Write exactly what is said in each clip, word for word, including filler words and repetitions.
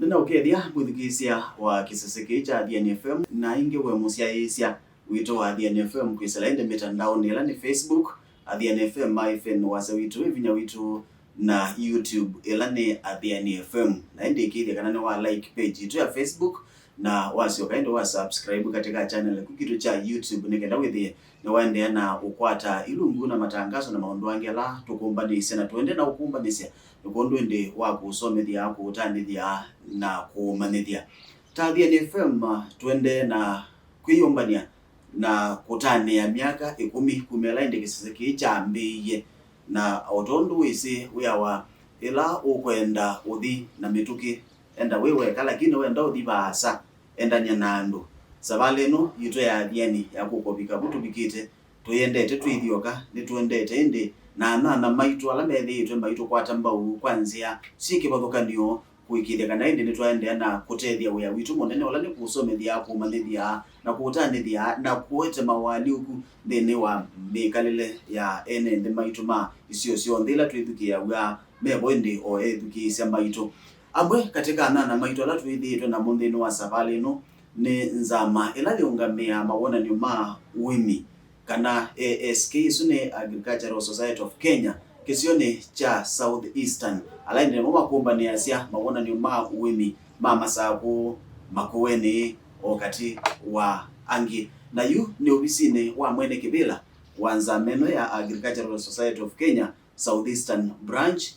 Nĩnaũkethya mwĩthukĩĩsya wa kĩsese kĩĩ kya Athiani F M, na ĩngĩ we mũsyaĩĩsya witũ wa Athiani F M kwĩsĩla ĩndĩ mĩtandaonĩ ĩla nĩ Facebook, Athiani F M hyphen wasya witũ, ĩvinya witũ, na YouTube ĩla nĩ Athiani F M. Na ĩndĩ ĩkĩĩthya kana nĩ wa like page yitũ ya Facebook, na wasyoka ĩndĩ wa subscribe katika channel kĩu kitũ kya YouTube nĩ kenda wĩthĩe nĩwaendeea na ũkwata ilungu na matangaso na maũndũ angĩ ala tũkũmbanĩsya na tũendee na ũkũmbanĩsya nĩ kwondũ ĩndĩ wa kũsomethya, kũũtanĩthya na kũũmanyĩthya. Ta Athiani F M, tũendee na kwĩyũmbany'a na kũtanĩa myaka ĩkũmi kuma ĩla ĩndĩ kĩsese kĩĩ kyambĩĩie, na o tondũ wĩsĩ wĩa wa ĩla ũkwenda ũthi na mĩtũkĩ, enda wĩ weka, lakini wenda ũthi vaasa, endany'a na andũ. Savalĩ ĩno yitũ ya Athiani ya kũkũvika vu tũvikĩte, tũyendete twĩ ithyoka, nĩtũendete ĩndĩ na anyanya maitũ ala methĩĩtwe maitũkwata mbau kwa nzĩa syĩ kĩvathũkany'o, kũĩkĩĩthya kana ĩndĩ nĩtwaendeea na kũtethya wĩa witũ mũnene ũla nĩ kũsomethya, kũmanyĩthya, na kũũtanĩthya, na kũete maũalyũku nthĩnĩ wa mĩkalĩle ya ene nthĩ maitũ ma isio syonthe ila twĩthukĩĩaw'a mevo ĩndĩ o ethukĩĩsya maitũ. Amwe katĩ ka anyanya maitũ ala twĩthĩĩtwe namo nthĩnĩ wa savalĩ ĩno nĩ nzama ĩla yĩũngamĩaa mawonany'o ma ũĩmi, kana A S K, ĩsu nĩ Agricultural Society of Kenya, kĩsionĩ kya South Eastern. Ala ĩndĩ namo makũmbanĩasya mawonany'o ma ũĩmi ma Masakũ, Makueni, o katĩ wa angĩ. Na yu nĩ ovisinĩ wa mwene kĩvĩla wa nzama ĩno ya Agricultural Society of Kenya, South Eastern Branch,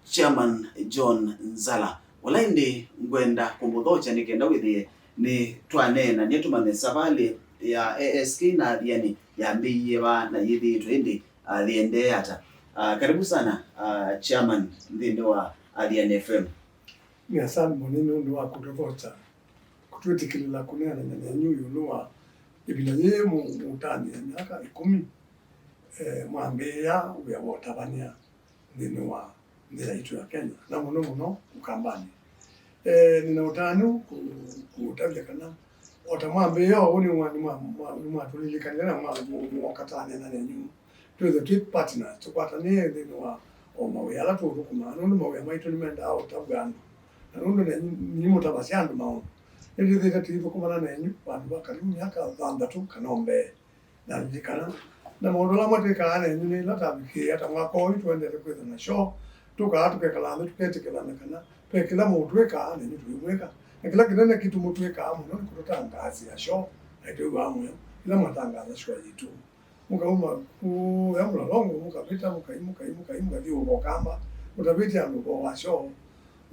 Chairman John Nzala, ũla ĩndĩ ngwenda kũmũthokya nĩ kenda wĩthĩe nĩ twaneenany'a tũmanye savalĩ ya A S K na Athiani yambĩĩie va na yĩthĩĩtwe ĩndĩ, ah, yĩendee ata. Ah, karibu sana, ah, Chairman, nthĩnĩ wa Athiani F M. Nĩ asante mũno nĩ ũndũ wa kũtũthokya, kũtwĩtĩkĩlĩla kũneenany'a nenyu ĩũlũ wa ĩvinda yĩĩ mũ-, mũũtanĩa myaka ĩkũmi, eh, mwambĩĩa wĩa wa ũtavany'a nthĩnĩ wa nthĩ yaitũ ya Kenya, na mũno mũno Ũkambanĩ. Eh, nĩna ũtanu kũ-, kũũtavya kana o ta mwambĩĩa ũũ nĩ mwa-, nĩ mwa-, mwa-, nĩmwatũlilikanile na mwa-, mwa-, mwoka tanena nenyu twĩthwe twĩ partners, tũkwatanĩe nthĩnĩ wa o mawĩa ala tũũthũkũmaa, nũndũ mawĩa maitũ nĩmendaa ũtavw'a andũ. Na nũndũ nenyu nĩmũtavasya andũ maũndũ, nĩtwĩthĩĩte tũithũkũmana nenyu vandũ va karibu myaka thanthatũ kana o mbee. Nalilikana na maũndũ ala amwe twĩkaa nenyu nĩ ĩla tavikĩĩa ta mwaka ũyũ tũendete kwĩthwa na show, tũkaa tũkekala nthĩ tũketĩkĩlana kana ve kĩla mũũtwĩkaa nenyu tũimwĩka, na kĩla kĩnene kitũ mũtwĩkaa mũno nĩ kũtũtangaasĩa show, na ĩtwĩw'aa mũyo ĩla mwatangaasa show yitũ. Mũkauma kũya Mũlolongo, mũkavĩta, mũkai, mũkai, mũkai, mũkathiũũka Ũkamba, mũtavĩtye andũ ũvoo wa show.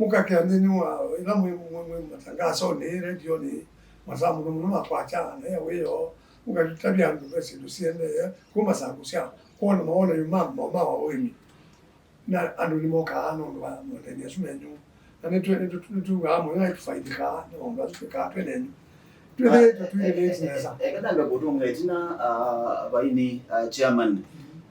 Mũkakĩa nthĩnĩ wa ĩla mwĩ, mwĩ, mwĩ matangasonĩ, redionĩ, masaa mũno mũno ma kwakya na ya wĩoo, mũkatavya andũ ve syĩndũ siendee kuma sangũ sya kwona mawonany'o ma, ma, ma ũĩmi. Na andũ nĩmokaa nũndũ wa maũtethyo asu menyu. Na nĩtwĩ-, nĩtũ-, nĩtwĩw'aa mũyo na nĩtũfaidĩkaa nĩ maũndũ asu twĩkaa twĩ nenyu. Twĩthĩĩtwe twĩthĩĩtye nesa. Eka nambe kũtũnga ĩtina, ah, vaini, ah, chairman.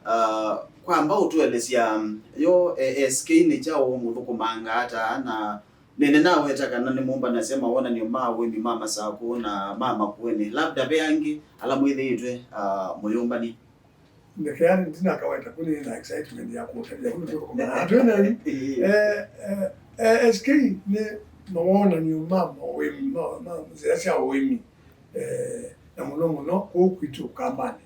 Ah, kwamba ũtũelesya, yo, eh, A S K nĩ kyaũ, mũthũkũmanga ata, na nene naweta kana nĩmũmbanasya mawonany'o ma ũĩmi ma Masakũ na ma Makueni. Labda ve angĩ ala mwĩthĩĩtwe, ah, mũyũmbany'a. Ndekea ndinakaweta kũnĩ na excitement ya kũũtavya kũndũ tũkũmana atwĩ nenyu. Ĩĩ. Eh, eh, eh, A S K nĩ mawonany'o ma maũĩmi, ma, ma nzĩa sya ũĩmi, eh, na mũno mũno kũu kwitũ Ũkambanĩ.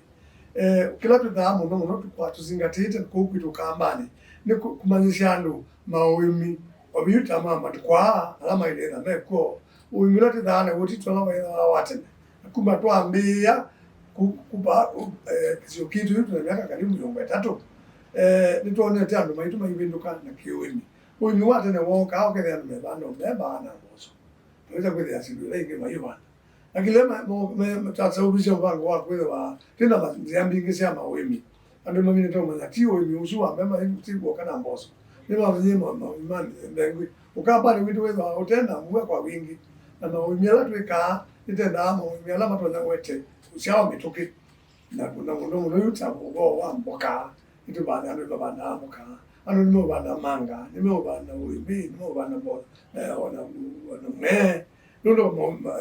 Eh, kĩla twĩthaa mũno mũno tũkwaa tũzingatĩte kũu kwitũ Ũkambanĩ nĩ kũ-, kũmanyĩsya andũ maũĩmi, o vyu ta ma matukũ aa ala mailĩtha mekw'o. Ũĩmi ũla twĩthaa naw'o ti tũla waĩthaa wa tene. Na kuma twambĩĩa ku-, kuva, eh, kĩsio kitũ yu twĩna myaka karibu mĩongo ĩtatũ, eh, nĩtwonete andũ maitũ maivĩndũka na kĩũĩmi. Ũĩmi wa tene wookaa ũkethĩa andũ mevanda mbemba na mboso. Mawĩsa kwĩthĩa syĩndũ ila ingĩ maivanda. Na kĩla ma-, mo-, me-, tasaũvisye mũvango wa kwĩthĩwa twĩ na ma-, nzĩa mbingĩ sya maũĩmi. Andũ maminĩte ũmanya ti ũĩmi ũsu wa mbemba, ti w'oka na mboso. Nĩmamenyie ma-, maũĩmi ma mĩthemba ĩngĩ. Ũkambanĩ witũ wĩthĩwa ũte na mbua kwa wingĩ, na maũĩmi ala twĩkaa nĩtendaa maũĩmi ala matonya ũete ũsyao mĩtũkĩ. Na, na mũno mũno yu ta ũvoo wa mboka, nĩtũvanda, andũ nĩmavandaa mboka, andũ nĩmeũvanda manga, nĩmeũvanda ũĩmĩ, nĩmeũvanda mbo-, eh, ona, ona mwee. Nũndũ ma-, ma-,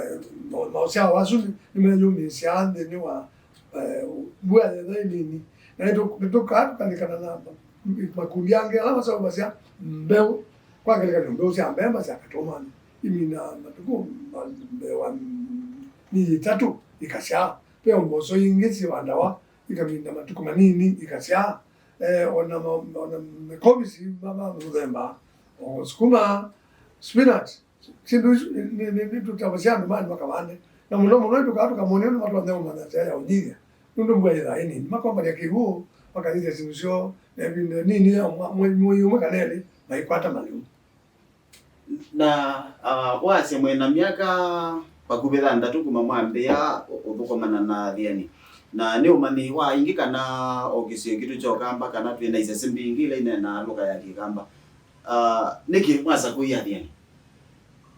ma-, maũsyao asu nĩ, nĩmeyũmĩĩsyaa nthĩnĩ wa, eh, mbua yetha ĩnini. Na nĩtũ-, nĩtũkaa tũkalikana na ma-, makundi angĩ ala maseũvasya mbeũ, kwa ngelekany'o, mbeũ sya mbemba sya katũmanĩ. Imina matukũ ma-, mbee wa myei ĩtatũ ikasyaa. Ve mboso ingĩ syĩvandawa, ikaminda matukũ manini ikasyaa. Eh, ona ma-, ona mĩkovi syĩva ma mũthemba, o sukuma, spinach, syĩndũ isu nĩ, nĩ, nĩ, nĩtũtavasya andũ mani makavande. Na mũno mũno nĩtũkaa tũkamonĩa ũndũ matonya kũmanya nzĩa ya ũnyivya. Nũndũ mbua yĩthaa ĩ nini, makombanĩa kĩw'ũ, makanyithya syĩndũ syoo, na ĩvinda nini ya mwa-, mwei, mwei ũmwe kana elĩ, maikwata malĩu. Na, ah, wasya mwĩ na myaka vakuvĩ thanthatũ kuma mwambĩĩa ũ-, ũthũkũmana na Athiani. Na nĩ ũmanyĩi wa aingĩ kana o kĩsio kitũ kya Ũkamba kana twĩ na isese mbingĩ ila ineenaa lũka ya Kĩkamba. Ah, nĩkĩ mwasakũie Athiani?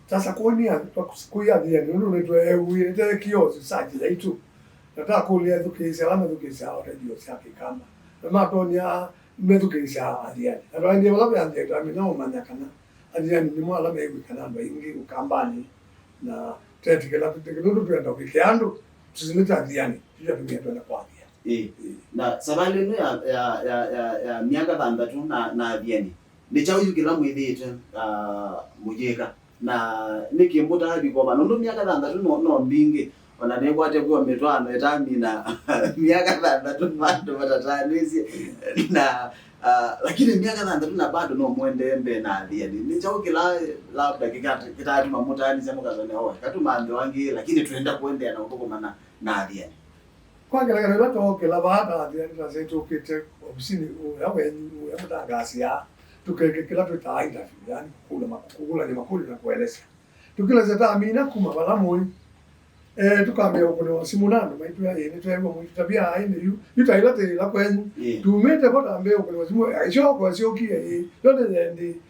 Twasakũie Athiani nũndũ nĩtweew'ĩte kĩoo society yaitũ. Na twakũlya ethukĩĩsya ala methukĩĩsyaa o redio sya Kĩkamba. Na matonya methukĩĩsya Athiani. Na twaendie vala ve Athiani, twamina ũmanya kana Athiani nĩmo ala mew'ĩka na andũ aingĩ Ũkambanĩ, na twetĩkĩla twĩtĩkĩla nũndũ twenda ũvikĩa andũ, tũsĩ nĩ ta Athiani, tũtyatumie twenda kwa Athiani. Ĩĩ. Ĩĩ. Na savalĩ ĩno ya, ya, ya, ya, ya myaka thanthatũ na, na Athiani, nĩ kyaũ yu kĩla mwĩthĩĩtwe, ah, mũyĩka? Na nĩkĩ mũtaavika ũvana? Nũndũ myaka thanthatũ no, no mbingĩ. Ona nĩkwate kwĩwa mĩtwaano ĩtamina myaka thanthatũ vandũ vatatanĩsye. Na, ah, lakini myaka thanthatũ na bado no mũendee mbee na Athiani. Nĩ kyaũ kĩla labda kĩkata-, kĩtaatuma mũtaanĩsya mũkasonea, "Oe, katũmanthe wangĩ, lakini twenda kũendeea na ũthũkũma na, na Athiani"? Kwa ngelekany'o, ĩla twookĩla vaa ta Athiani, twasyaĩ tũkĩte ovisinĩ ũya wenyu ũya mũtangaasĩaa, tũkeke kĩla twĩtaa interview, yaani kũkũlya ma-, kũkũlany'a makũlyo na kũelesya. Tũkĩlesya tamina kuma vala mũĩ, eh, tũkambĩĩa ũkũnĩwa simũ na andũ maitwĩa, "Ĩĩ, nĩtweew'a mũitũtavya aĩ nĩ yu, yu ta ĩla twĩ ĩla kwenyu." Ĩĩ. Tumĩte vo, tambĩĩa ũkũnĩwa simũ, "Ĩĩ, syoka syokie, ĩĩ, yo nĩ yendi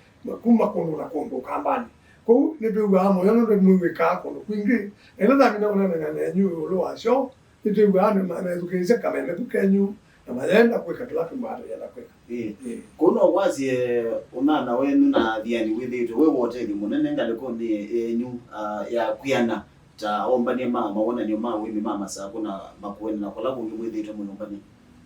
kuma kũndũ na kũndũ Ũkambanĩ." Kwoou nĩtwĩw'aa mũyo nũndũ nĩmwĩw'ĩkaa kũndũ kwingĩ, na ĩla tamina ũneenany'a nenyu ĩũlũ wasyo, nĩtwĩw'aa nĩ ma-, methukĩĩsye kameme ku kenyu, na mayenda kwĩka kĩla tũmbaa tũyenda kwĩka. Ĩĩ. Ĩĩ. Kũu no kwasye ũnana wenyu na Athiani wĩthĩĩtwe wĩ wa ũtethyo mũnene ngalĩkonĩ yenyu, ah, ya kwĩana ta ombany'a ma mawonany'o ma ũĩmi ma Masakũ na Makueni na kũla kũngĩ mwĩthĩĩtwe mwĩũmbany'a?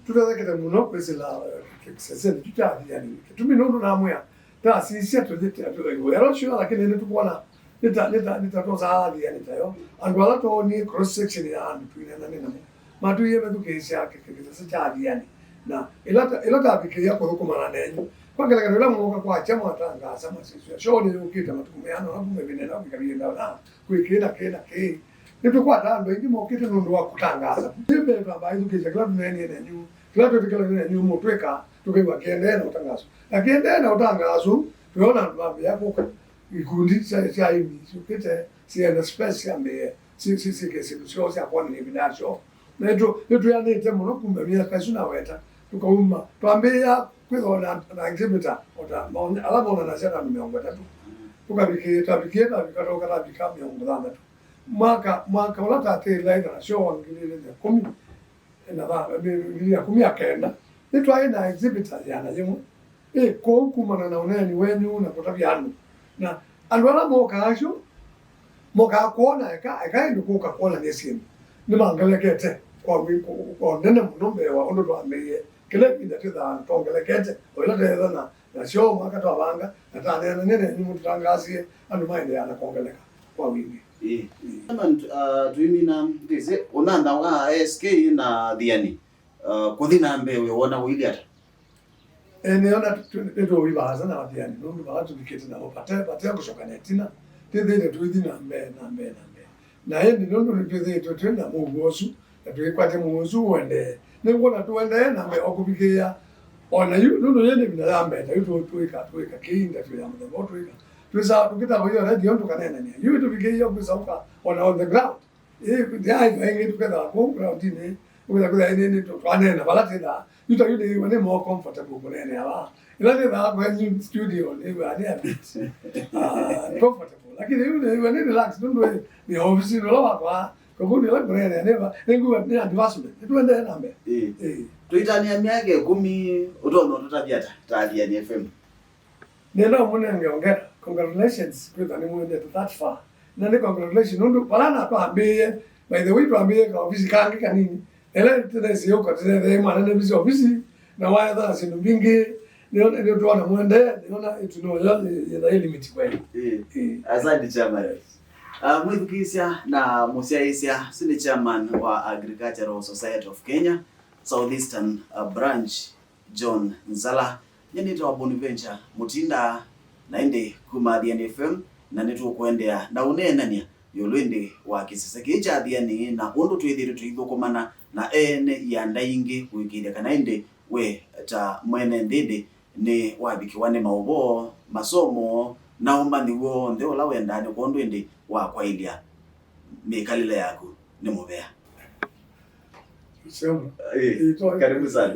Tũtethekete mũno kwĩsĩla, eh, kĩ-, kĩsesenĩ kyu kya Athiani. Kĩtumi nũndũ namwĩa, twasisya tũthi tũthaiwe ero syo, lakini nĩtũkwona nĩta, nĩta, nĩta twosaa Athiani tayo. Andũ ala twoonie cross section ya andũ twĩneenanĩ namo, matwĩie methukĩĩsya kĩ-, kĩ-, kĩsese kya Athiani. Na ĩla ta, ĩla tavikĩĩa kũthũkũmana nenyu, kwa ngelekany'o, ĩla mwooka kwakya mwatangaasa masisya, shoo nĩyũkĩte matukũ meana ũna kuma ĩvinda ĩla kwĩka ĩvinda ũna, kwĩ kĩĩ na kĩĩ na kĩĩ. Nĩtũkwata andũ aingĩ mokĩte nũndũ wa kũtangaasa. Nĩ mbee twambaa ĩthukĩĩsya kĩla tũneenie nenyu, kĩla twĩtĩkĩlanie nenyu mũtwĩka, tũkew'a kĩendee na ũtangaso. Na kĩendee na ũtangaso, tweona andũ mambĩĩa kũka. Ikundi sya, sya aĩmi syũkĩte, syĩenda space syambĩĩe, sy-, sy-, syĩke syĩndũ syoo sya kwonany'a ĩvinda ya syoo. Na nĩtũ-, nĩtwĩanĩte mũno kuma myaka ĩsu naweta, tũkauma, twambĩĩa kwĩthĩwa na, na exhibitor, o ta, maonya-, ala monanasya ta andũ mĩongo ĩtatũ. Tũkavikĩĩa, twavikĩe, twavika, tũka twavika mĩongo thanthatũ. Mwaka, mwaka ũla twatĩĩla ĩtha nasyo wa ngili ilĩ na ĩkũmi na tha-, ngili ilĩ na ĩkũmi na kenda, nĩtwaĩ na exhibitor yĩana yĩmwe. Ĩ, kwoou kumana na ũneeni wenyu na kũtavya andũ, na andũ ala mokaa asu, mokaa kwona eka, eka ĩndĩ kũka kwonany'a syĩndũ, nĩmangelekete kwa wĩ-, kwa ũnene mũno mbee wa ũndũ twambĩĩe. Kĩla ĩvinda twĩthaa twongelekete, o ĩla tweethana nasyo mwaka twavanga, na taneenany'a nenyu mũtũtangaasie, andũ maendeea na kwongeleka kwa wingĩ. Ĩĩ. Ĩĩ. Chairman, uh, tũimina nthĩsĩ, ũnana wa A S K na Athiani, uh, kũthi na mbee wĩ wona ũilyĩ ata? Ĩĩ, nĩona tũ-, nĩtũũi vaasa na Athiani, nũndũ vala tũvikĩte navo vate, vate kũsyokanĩa ĩtina, twĩthĩĩte tũithi na mbee, na mbee, na mbee. Na ĩndĩ nũndũ nĩtwĩthĩĩtwe twĩ na mũuo ũsu, na tũikwatya mũuo ũsu ũendee, nĩngwona tũendee na mbee o kũvikĩĩa o na yu, nũndũ yĩ nĩ ĩvinda ya mbee ta yu tũ-, twĩka, twĩka kĩi interview ya mũthemba ũũ twĩka. Twĩsaa tũkĩtavany'a redio tũkaneenany'a. Yu ĩtũvikĩĩie kwĩsa ũka o na on the ground. Ĩ, yaĩva ĩngĩ tũkethaa kũu groundinĩ, ũketha kwĩtha ĩnĩ nĩ tũ-, twaneena vala twĩthaa. Yu ta yu nĩw'a nĩ more comfortable kũneenea vaa. Ĩla nĩthaa kwenyu studio nĩw'a nĩ a bit, ah, comfortable. Lakini yu nĩw'a nĩ relax nũndũ ĩ, nĩ ofisinĩ ũla wakwa. Koguo nĩla kũneenea nĩva, nĩngwĩw'a nĩ advancement. Nĩtũendee na mbee. Ĩĩ. Ĩĩ. Tũitanĩa myaka ĩkũmi, ũtonya ũtũtavya ata ta Athiani F M? Nĩenda ũmũnenge ongera. Congratulations kwĩthwa nĩmwendete that far. Na nĩ congratulations nũndũ vala na twambĩĩe, by the way, twambĩĩe kaovisi kangĩ kanini. Ĩla tũnesie ũka tũnethee mwana nĩ visi ovisi, na waetha na syĩndũ mbingĩ, Nĩona nĩtwona mwende, nĩona ĩtuno ya yetha ĩ limit kweli. Eh, Eh. Asante chairman. Uh, mwĩthukĩĩsya na mũsyaĩĩsya, ũsu nĩ chairman wa Agricultural Society of Kenya Southeastern uh, Branch, John Nzala. Nyie nĩtawa Bonaventure Mutinda, na ĩndĩ kuma Athiani F M, na nĩtũkũendeea na ũneenany'a ĩũlũ ĩndĩ wa kĩsese kĩĩ kya Athiani na ũndũ twĩthĩĩtwe tũithũkũmana na ene ianda ingĩ kũĩkĩĩthya kana ĩndĩ we ta mwene nthĩ ĩndĩ nĩ wavikĩwa nĩ maũvoo, masomo na ũmanyi w'onthe ũla wendaa nĩ kwondũ ĩndĩ wa kwaĩlya mĩkalĩle yaku nĩ mũvea. Sema. Eh, karibu sana.